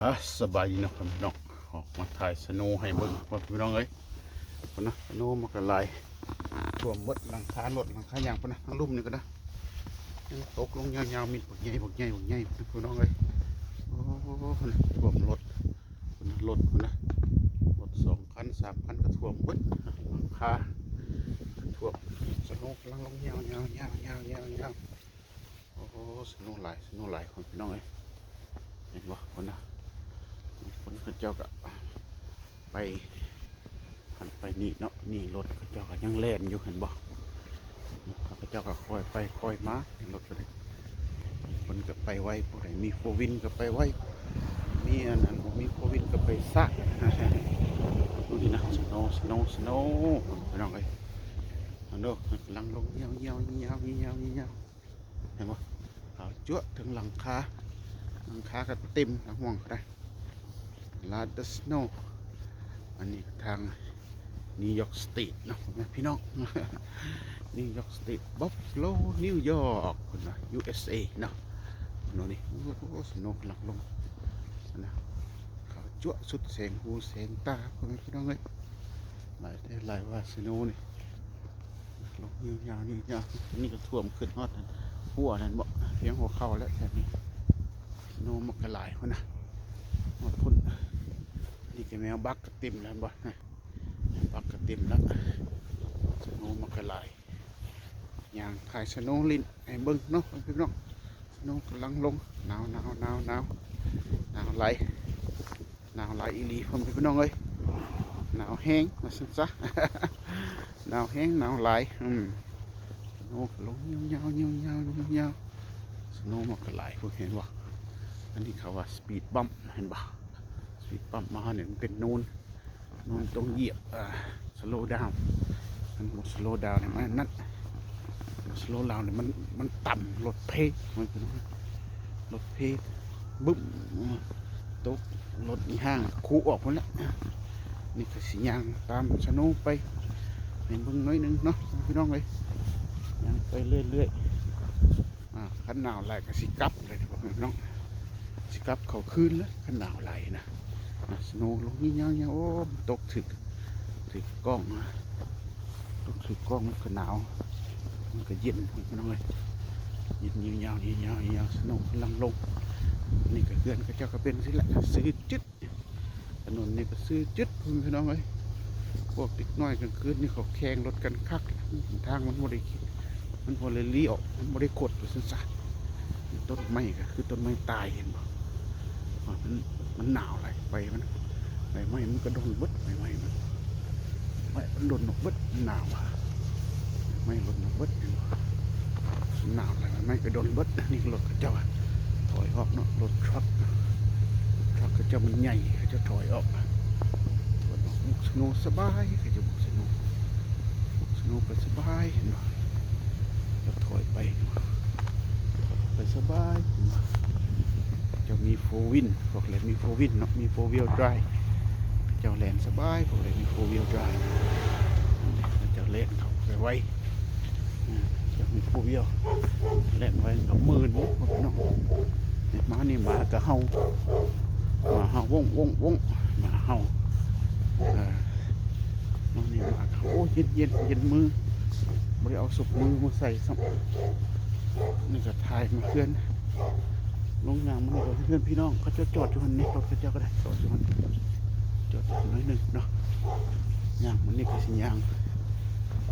ອ່ະ ສະບາຍດີເນາະ ພີ່ນ້ອງ, ອອກມາຖ່າຍສະໂນໃຫ້ເບິ່ງ ພີ່ນ້ອງເອີຍ. ພຸ້ນນະ ສະໂນມັນກໍຫຼາຍ ຖ້ວມໝົດຫຼັງຄາລົດ ຫຼັງຄາຫຍັງ. ພຸ້ນນະ ທາງລຸ່ມນີ້ກໍນະ ຍັງຕົກລົງຍາວໆ ມີບັກໃຫຍ່ ບັກໃຫຍ່ ບັກໃຫຍ່ ພີ່ນ້ອງເອີຍ. ໂອ້ ຖ້ວມລົດ ພຸ້ນນະ ລົດ ພຸ້ນນະ ລົດສອງຄັນ ສາມຄັນ ກໍຖ້ວມໝົດ ຫຼັງຄາກໍຖ້ວມ. ສະໂນກຳລັງລົງຍາວໆ ຍາວໆ ຍາວໆ ຍາວໆ. ໂອ້ ສະໂນຫຼາຍ ສະໂນຫຼາຍ ພີ່ນ້ອງເອີຍ. ເຫັນບໍ່ ພຸ້ນນະ ຄົນເຂົາເຈົ້າກໍໄປຫັ້ນໄປນີ້ເນາະ. ນີ້ລົດເຂົາເຈົ້າກໍຍັງແລ່ນຢູ່ ເຫັນບໍ່? ເຂົາເຈົ້າກໍຄ່ອຍໄປຄ່ອຍມາ ລົດກໍໄດ້. ເພິ່ນກໍໄປໄວ ຜູ້ໃດມີໂຟວີນກໍໄປໄວ ມີອັນ ອັນບໍ່ມີໂຟວີນກໍໄປຊ້າ. ດູນີ້ນະ ສະໂນ ສະໂນ ສະໂນ ພີ່ນ້ອງເອີຍ. ອັນໂດ ກຳລັງລົງຍາວໆ ຍາວໆ ຍາວໆ ຍາວໆ. ເຫັນບໍ່? ຂາວຈັ້ວະ ເຖິງຫຼັງຄາ ຫຼັງຄາກໍເຕັມ ຫຼັງຫ້ອງກໍໄດ້. ລາດເດີສະໂນ ອັນນີ້ທາງນິວຢອກສະເຕດເນາະ ພໍ່ແມ່ພີ່ນ້ອງ. ນິວຢອກສະເຕດ ບັບຟາໂລ ນິວຢອກ ພຸ້ນນະ ຢູເອສເອເນາະ. ໂນ່ນນີ້ ໂອ້ ສະໂນກຳລັງລົງນະ ຂາວຈັ້ວະ ສຸດແສງຫູແສງຕາ ພໍ່ແມ່ພີ່ນ້ອງເອີຍ. ຫຼາຍແທ້ຫຼາຍວ່າ ສະໂນນີ້ ລົງຍາວໆ ຍາວໆ. ນີ້ກໍຖ້ວມຂຶ້ນຮອດຫັ້ນ ຫົວນັ້ນບໍ ພຽງຫົວເຂົ່າແລ້ວແຖວນີ້. ສະໂນມັນກໍຫຼາຍພຸ້ນນະ ຮອດພຸ້ນ. ນີ້ກໍແມວບັກກໍເຕັມແລ້ວ ເຫັນບໍ່? ແມວບັກກໍເຕັມແລ້ວ ສະໂນມັນກໍຫຼາຍ. ຍ່າງຖ່າຍສະໂນຫຼິ້ນໃຫ້ເບິ່ງເນາະ ພີ່ນ້ອງ. ສະໂນກຳລັງລົງ ໜາວໆໆໆ ໜາວຫຼາຍ ໜາວຫຼາຍອີ່ຫຼີ ພໍ່ແມ່ພີ່ນ້ອງເອີຍ. ໜາວແຮງວ່າຊັ້ນຊະ ໜາວແຮງ ໜາວຫຼາຍ. ອືມ ສະໂນກໍລົງຍາວໆ ຍາວໆ ຍາວໆ. ສະໂນມັນກໍຫຼາຍພຸ້ນ ເຫັນບໍ່? ອັນນີ້ເຂົາວ່າສະປີດບັມ ເຫັນບໍ່? ສະປີດບັມມານີ້ມັນເປັນໂນນ ໂນນຕ້ອງຢຽບ ອ່າ ສະໂລດາວ. ຄັນບໍ່ສະໂລດາວນີ້ມັນນັ້ນ ສະໂລດາວນີ້ມັນ ມັນຕຳ ລົດເພ ມັນເປັນ ລົດເພບຶ້ມ ຕົກລົດອີ່ຫ້າງ ຄູອອກພຸ້ນແຫຼະ. ນີ້ກໍຊິຍ່າງຕາມສະໂນໄປໃຫ້ເບິ່ງໜ້ອຍໜຶ່ງເນາະ ພີ່ນ້ອງເອີຍ. ຍ່າງໄປເລື້ອຍໆ ອ່າ ຄັນໜາວຫຼາຍກໍຊິກັບເລີຍ ພີ່ນ້ອງ ຊິກັບເຂົ້າຄືນແລ້ວ ຄັນໜາວຫຼາຍນະ. ອ່າ ສະໂນລົງຍາວໆ ໂອ້ ມັນຕົກຖືກ ຖືກກ້ອງ ຕົກຖືກກ້ອງ ມັນກໍໜາວ ມັນກໍເຢັນ ພີ່ນ້ອງເອີຍ. ເຢັນຍາວໆ ຍາວໆ ຍາວໆ. ສະໂນກຳລັງລົງ. ນີ້ກໍເຮືອນເຂົາເຈົ້າກໍເປັນຊີ້ແຫຼະ ຊື່ຈຶດ ຖະໜົນນີ້ກໍຊື່ຈຶດ ພີ່ນ້ອງເອີຍ. ພວກເດັກນ້ອຍກາງຄືນນີ້ເຂົາແຂ່ງລົດກັນຄັກ. ທາງມັນບໍ່ໄດ້ ມັນບໍ່ໄດ້ລ້ຽວ ມັນບໍ່ໄດ້ຄົດ ວ່າຊັ້ນຊະ. ຕົ້ນໄມ້ກໍຄືຕົ້ນໄມ້ຕາຍ ເຫັນບໍ່? ມັນ ມັນໜາວຫຼາຍ ໃບມັນ ໃບໄມ້ມັນກໍຫຼົ່ນເບິດ ໃບໄມ້ມັນ ໃບມັນຫຼົ່ນອອກເບິດ ມັນໜາວ ໃບໄມ້ຫຼົ່ນອອກເບິດ ເຫັນບໍ່? ມັນໜາວຫຼາຍ ໃບໄມ້ກໍຫຼົ່ນເບິດ. ນີ້ລົດເຂົາເຈົ້າຖອຍອອກເນາະ ລົດທຣັກ ທຣັກເຂົາເຈົ້າມັນໃຫຍ່ ເຂົາເຈົ້າຖອຍອອກ ສະໂນສະບາຍ ເຂົາເຈົ້າສະໂນ ສະໂນໄປສະບາຍ ເຫັນບໍ່? ເຂົາເຈົ້າຖອຍໄປ ໄປສະບາຍ ເຂົາເຈົ້າມີໂຟວີນ ພວກແລ່ນມີໂຟວີນເນາະ ມີໂຟວີວດຣາຍ ເຂົາເຈົ້າແລ່ນສະບາຍ ພວກແລ່ນມີໂຟວີວດຣາຍ ເຂົາເຈົ້າແລ່ນເຂົ້າໄປໄວ. ອືມ ເຈົ້າມີໂຟວີວ ແລ່ນໄວກໍໝື່ນເນາະ ພີ່ນ້ອງ. ມານີ້ໝາກໍເຫົ່າ ໝາເຫົ່າ ວົງ ວົງ ວົງ ໝາເຫົ່າ. ເອີ ມານີ້ໝາກໍເຫົ່າ. ໂອ້ ເຢັນ ເຢັນ ເຢັນມື ບໍ່ໄດ້ເອົາສົບມືມາໃສ່ຊ້ຳ. ນີ້ກໍຖ່າຍມາເຮືອນ ລົງຍ່າງມານີ້ກໍເຮືອນພີ່ນ້ອງ ເຂົາເຈົ້າຈອດຢູ່ຫັ້ນນີ້ ລົດເຂົາເຈົ້າກໍໄດ້ຈອດຢູ່ຫັ້ນ ຈອດຢູ່ໜ້ອຍໜຶ່ງເນາະ. ຍ່າງມານີ້ກໍຊິຍ່າງ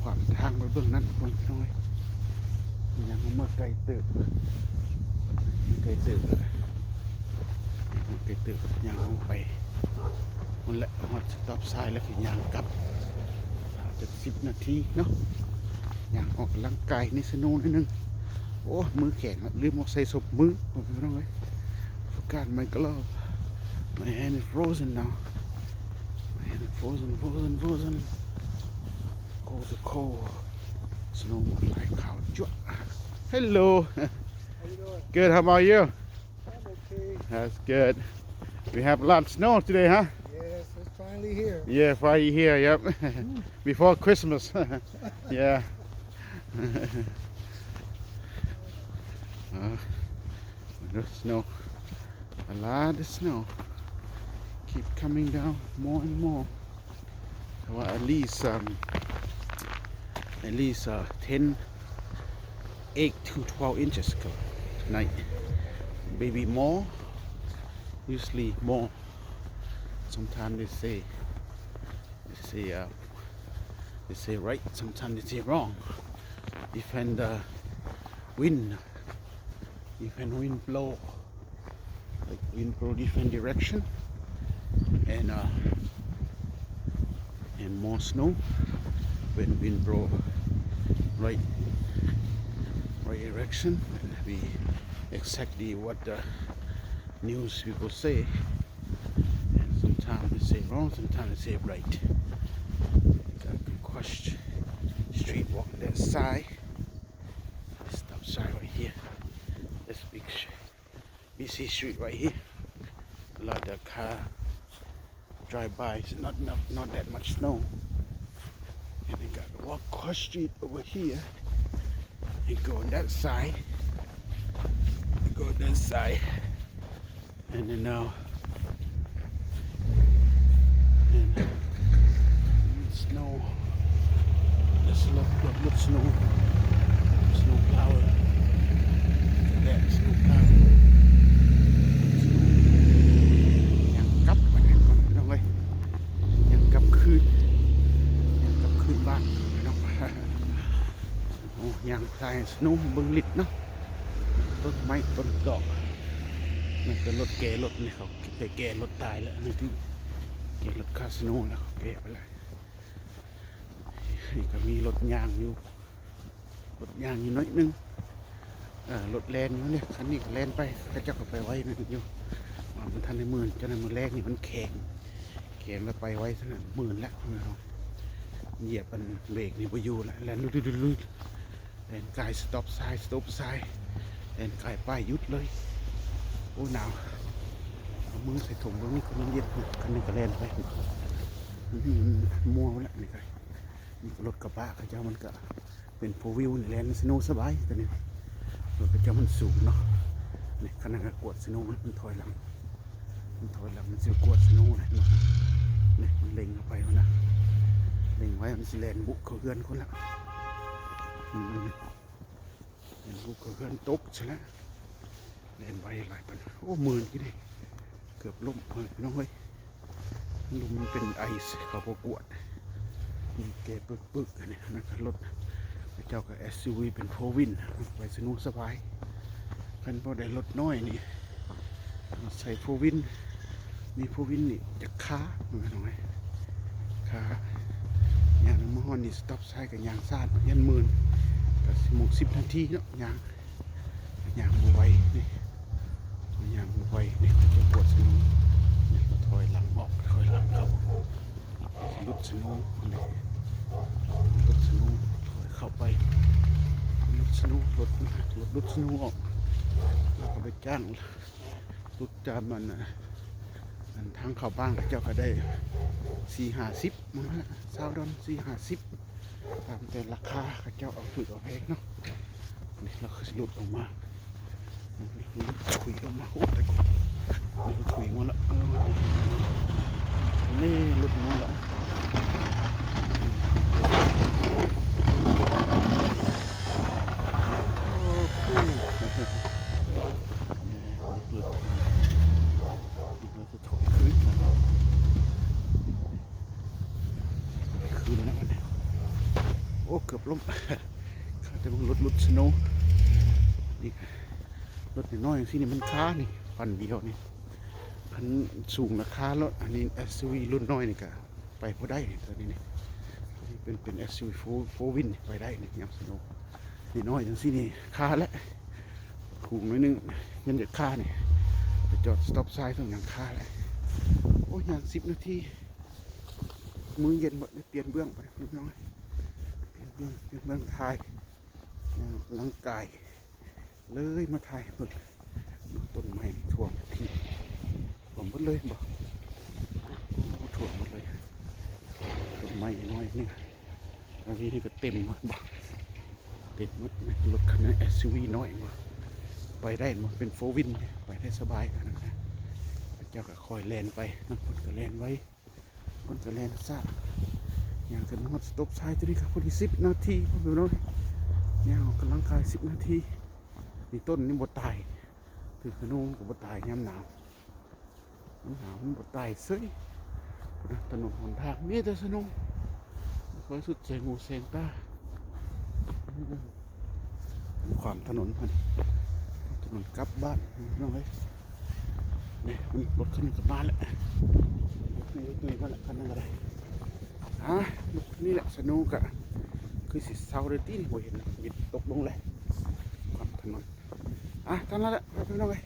ຂວາງທາງໄປເບິ່ງນັ້ນ ເບິ່ງໜ້ອຍ. ຍ່າງມາໄກເຕີບ ໄກເຕີບ ໄກເຕີບ ຍ່າງລົງໄປພຸ້ນແຫຼະ ຮອດສະຕັອບຊາຍແລ້ວກໍຍ່າງກັບ ຈະສິບນາທີເນາະ ຍ່າງອອກກຳລັງກາຍໃນສະໂນໜ້ອຍໜຶ່ງ. ໂອ້ ມືແຂງ ລືມເອົາໃສ່ສົບມື ພີ່ນ້ອງເອີຍ. Forgot my glove. My hand is frozen now. My hand is frozen, frozen, frozen. Cold, so cold. ສະໂນມັນຫຼາຍ ຂາວຈັ້ວະ. Hello. How you doing? Good, how about you? I'm okay. That's good. We have a lot of snow today, huh? Yes, it's finally here. Yeah, finally here, yep. Before Christmas. Yeah. Uh, the snow. A lot of snow. keep coming down more and more. ແຕ່ວ່າ at least um, at least uh, ten, eight to twelve inches tonight, maybe more. Usually more. Sometimes they say, they say uh, they say right, sometimes they say wrong. Depend the wind, depend wind blow, like wind blow different direction, and uh, and more snow when wind blow right, right direction. And we exactly what the news people say. And sometimes they say wrong, sometimes they say right. Got Quach Street, walk that side. Stop sign right here. This big sh- busy street right here. A lot of car drive by. It's not, not, not that much snow. And they got to walk Quach Street over here and go on that side. Go on that side. And then now, and snow. There's a lot, lot, lot snow. Snow plow. Look at that, snow plow. ຍ່າງກັບບາດນີ້ພີ່ນ້ອງເອີຍ ຍ່າງກັບຄືນ ຍ່າງກັບຄືນບ້ານພີ່ນ້ອງ. ໂອ້ ຍ່າງສາຍສະໂນ ເບິ່ງລິດເນາະ ຕົ້ນໄມ້ຕົ້ນດອກ. ນີ້ກໍລົດແກ່ລົດນີ້ ເຂົາໄປແກ່ລົດຕາຍແລ້ວ ນີ້ຄືແກ່ລົດຄາສະໂນແລ້ວ ເຂົາແກ່ໄປແລ້ວ. ນີ້ກໍມີລົດຍ່າງຢູ່ ລົດຍ່າງຢູ່ໜ້ອຍໜຶ່ງ ເອີ ລົດແລ່ນຢູ່ນີ້. ຄັນນີ້ກໍແລ່ນໄປ ເຂົາເຈົ້າກໍໄປໄວໜ້ອຍໜຶ່ງຢູ່ ວ່າມັນທັນໄດ້ໝື່ນ. ຈັ່ງນັ້ນມື້ແລງນີ້ມັນແຂງ ແຂງແລ້ວໄປໄວຊັ້ນນະ ໝື່ນແລ້ວ. ຢຽບອັນເບຣກນີ້ບໍ່ຢູ່ແລ້ວ ແລ່ນລຸຍໆ ແລ່ນກາຍ stop sign stop sign ແລ່ນກາຍປ້າຍຢຸດເລີຍ. ໂອ້ ໜາວ ເອົາມືໃສ່ຖົງເບິ່ງນີ້ ຄົນມັນເຢັນ. ຄັນນີ້ກໍແລ່ນໄປ ມັນມົວແລ້ວ. ນີ້ກໍ ນີ້ກໍລົດກະບະເຂົາເຈົ້າ ມັນກໍເປັນ four wheel ນີ້ ແລ່ນສະໂນສະບາຍ. ຕົວນີ້ລົດເຂົາເຈົ້າມັນສູງເນາະ. ນີ້ຂະໜາດກວດສະໂນ ມັນ ມັນຖອຍຫຼັງ ມັນຖອຍຫຼັງ ມັນຊິກວດສະໂນນະ. ນີ້ມັນເລັ່ງເຂົ້າໄປພຸ້ນນະ ເລັ່ງໄວ້ ມັນຊິແລ່ນບຸກເຂົ້າເຮືອນຄົນລະ. ອືມ ແມ່ນລູກກໍເຮືອນຕົກຊະລະ ແລ່ນໄວຫຼາຍປານ. ໂອ້ ໝື່ນກີ້ນີ້ ເກືອບລົ້ມເພິ່ນ ພີ່ນ້ອງເອີຍ. ລົມມັນເປັນໄອສ໌ ເຂົາບໍ່ກວດ ມີແກ່ປຶກໆ. ອັນນີ້ ອັນນັ້ນກໍລົດ ເຂົາເຈົ້າກໍ ເອັສຢູວີ ເປັນ four wheel ໄປສະດວກສະບາຍ. ຄັນບໍ່ໄດ້ລົດນ້ອຍນີ້ ໃສ່ four wheel ມີ four wheel ນີ້ຈະຄາ ພີ່ນ້ອງເອີຍ ຄາ. ຍ່າງມາຮອດນີ້ stop sign ກໍຍ່າງຊ້າ ຢ້ານໝື່ນ ກໍຊິໝົດສິບນາທີເນາະ ຍ່າງ ຍ່າງບໍ່ໄວນີ້ ຍ່າງບໍ່ໄວນີ້ ຈະປວດສະໂນ. ນີ້ກໍຖອຍຫຼັງອອກ ຖອຍຫຼັງເຂົ້າ ຫຼຸດສະໂນນີ້ ຫຼຸດສະໂນ ຖອຍເຂົ້າໄປ ຫຼຸດສະໂນ ລົດ ລົດຫຼຸດສະໂນອອກ ແລ້ວກໍໄປຈ້າງ ຫຼຸດຕາມອັນ ອັນທາງເຂົ້າບ້ານເຂົາເຈົ້າກໍໄດ້ສີ່ຫ້າສິບ ມັນນະ ຊາວດອນ ສີ່ຫ້າສິບ ຕາມແຕ່ລາຄາເຂົາເຈົ້າເອົາຖືກເອົາແພງເນາະ. ນີ້ລາວຄືຊິຫຼຸດອອກມາ ນີ້ລຸດຂຸຍອອກມາ. ໂອ້ ຕາຍ ນີ້ລຸດຂຸຍມາລະ ເອີ ນີ້ຫຼຸດມາລະ. ໂອ້ໂຫ ລົດ ລົດ ລົດ ຖອຍຄືນ ຄືນແລ້ວບັດນີ້. ໂອ້ ເກືອບລົ້ມ ຂ້າແຕ່ເບິ່ງລົດຫຼຸດສະໂນ. ນີ້ລົດນ້ອຍໆຈັ່ງຊີ້ນີ້ມັນຄານີ້ ຄັນດຽວນີ້ ຄັນສູງລາຄາລົດ ອັນນີ້ ເອັສຢູວີ ລຸ້ນນ້ອຍນີ້ກະໄປບໍ່ໄດ້ນີ້ ຕົວນີ້ນີ້ ເປັນ ເປັນ ເອັສຢູວີ ໂຟ ໂຟວີນ ໄປໄດ້ນີ້ ຍາມສະໂນ ນ້ອຍໆຈັ່ງຊີ້ນີ້ຄາແຫຼະ. ສູງໜ້ອຍໜຶ່ງ ຍັງຈະຄານີ້ ໄປຈອດສະຕັອບໄຊນ໌ ຕ້ອງຫຍັງຄາແຫຼະ. ໂອ້ຍ ຍ່າງສິບນາທີ ມື້ເຢັນໝົດ ໄດ້ປ່ຽນເບື້ອງໄປພີ່ນ້ອງ ປ່ຽນເບື້ອງ ປ່ຽນເບື້ອງຖ່າຍ ອອກກຳລັງກາຍ ເລີຍມາຖ່າຍເບິ່ງ ຕົ້ນໄມ້ຖ້ວມທີ່ ຖ້ວມໝົດເລີຍບໍ່? ໂອ້ ຖ້ວມໝົດເລີຍ ຕົ້ນໄມ້ນ້ອຍນີ້ ອັນນີ້ກໍເຕັມໝົດບໍ່? ເຕັມໝົດ ລົດຄັນນັ້ນ ເອັສຢູວີນ້ອຍບໍ່? ໄປໄດ້ບໍ່? ເປັນໂຟວີນໄປໄດ້ສະບາຍຂະໜາດນັ້ນ. ແລ້ວກໍຄ່ອຍແລ່ນໄປນຳ ເພິ່ນກໍແລ່ນໄວ ເພິ່ນກໍແລ່ນຊ້າ. ຍ່າງຈະມາຮອດສະຕັອບຊາຍຕົວນີ້ກໍພໍດີສິບນາທີ ພໍ່ແມ່ພີ່ນ້ອງ. ຍ່າງອອກກຳລັງກາຍສິບນາທີ. ນີ້ຕົ້ນນີ້ບໍ່ຕາຍ ຖືກສະໂນມັນກໍບໍ່ຕາຍຍາມໜາວ. ມັນຫາວ ມັນບໍ່ຕາຍເສີຍ. ພຸ້ນນະ ຖະໜົນຫົນທາງມີແຕ່ສະໂນ ບໍ່ຄ່ອຍສຸດແສງຫູແສງຕາ. ຂ້າມຖະໜົນ ຖະໜົນກັບບ້ານພີ່ນ້ອງເອີຍ. ນີ້ ລົດຄັນນີ້ກໍມາແລ້ວ ຕຸຍໆມາແລ້ວ ຄັນນັ້ນກໍໄດ້. ອ່າ ນີ້ແຫຼະ ສະໂນກໍຄືຊິເຊົາແລ້ວຕິ ນີ້ບໍ່ເຫັນ ມີຕົກລົງແລ້ວ ຂ້າມຖະໜົນ. ອ່າ ຕາມນັ້ນແຫຼະພີ່ນ້ອງເອີຍ.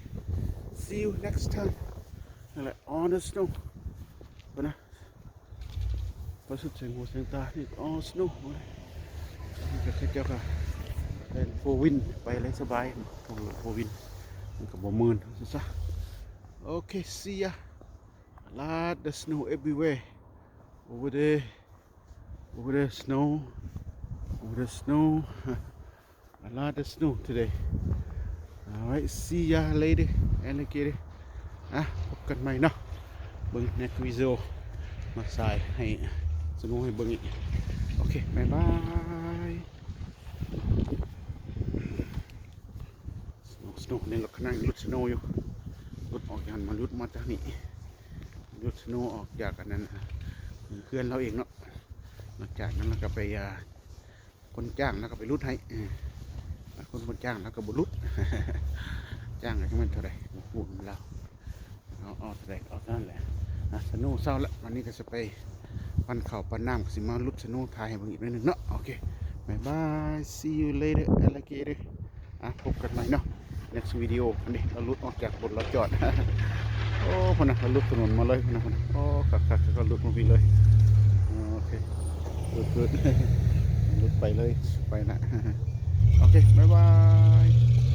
See you next time. ນັ້ນແຫຼະ on the snow ພຸ້ນນະ ບໍ່ສຸດແສງຫູແສງຕາ ນີ້ on snow ນີ້ກໍເຂົາເຈົ້າກໍແລ່ນໂຟວິນໄປເລີຍສະບາຍ ໂຟວິນມັນກໍບໍ່ມື່ນວ່າຊັ້ນຊະ. ໂອເຄ see ya. A lot of snow everywhere. Over there, over there snow, over there snow. A lot of snow today. Alright, see ya later, alligator. ອ່ະ ພົບກັນໃໝ່ເນາະ ເບິ່ງ next video ມາສາຍໃຫ້ສະໂນໃຫ້ເບິ່ງອີກ. ໂອເຄ ບາຍບາຍ. ສະໂນ ສະໂນ ຍັງລັກສະນະ ຫຼຸດສະໂນຢູ່ ຫຼຸດອອກຈາກຫັ້ນມາ ຫຼຸດມາຈາກນີ້ ຫຼຸດສະໂນອອກຈາກອັນນັ້ນ ເຮືອນລາວເອງເນາະ. ຫຼັງຈາກນັ້ນລາວກໍໄປ ອ່າ ຄົນຈ້າງລາວກໍໄປຫຼຸດໃຫ້ ເອີ ຄົນ ຄົນຈ້າງລາວກໍບໍ່ຫຼຸດ ຈ້າງກໍຈັກແມ່ນເທົ່າໃດ ບໍ່ຮູ້ນຳລາວ. ເອົາ ເອົາເທົ່າໃດເອົາເທົ່ານັ້ນແຫຼະ. ອ່ະ ສະໂນເຊົາລະ ວັນນີ້ກໍຊິໄປ ປັ້ນເຂົ້າປັ້ນນ້ຳ ກໍຊິມາຫຼຸດສະໂນຖ່າຍໃຫ້ເບິ່ງອີກໜ້ອຍໜຶ່ງເນາະ. ໂອເຄ ບາຍບາຍ see you later alligator. ອ່ະ ພົບກັນໃໝ່ເນາະ next video. ອັນນີ້ລາວຫຼຸດອອກຈາກບົດລາວຈອດ ໂອ້ ພຸ້ນນະ ລາວຫຼຸດຖະໜົນມາເລີຍ ພຸ້ນນະ ພຸ້ນນະ. ໂອ້ ຄັກໆ ລາວຫຼຸດມາພີ້ເລີຍ. ໂອເຄ ຫຼຸດ ຫຼຸດ ຫຼຸດໄປເລີຍ ໄປລະ. ໂອເຄ ບາຍບາຍ.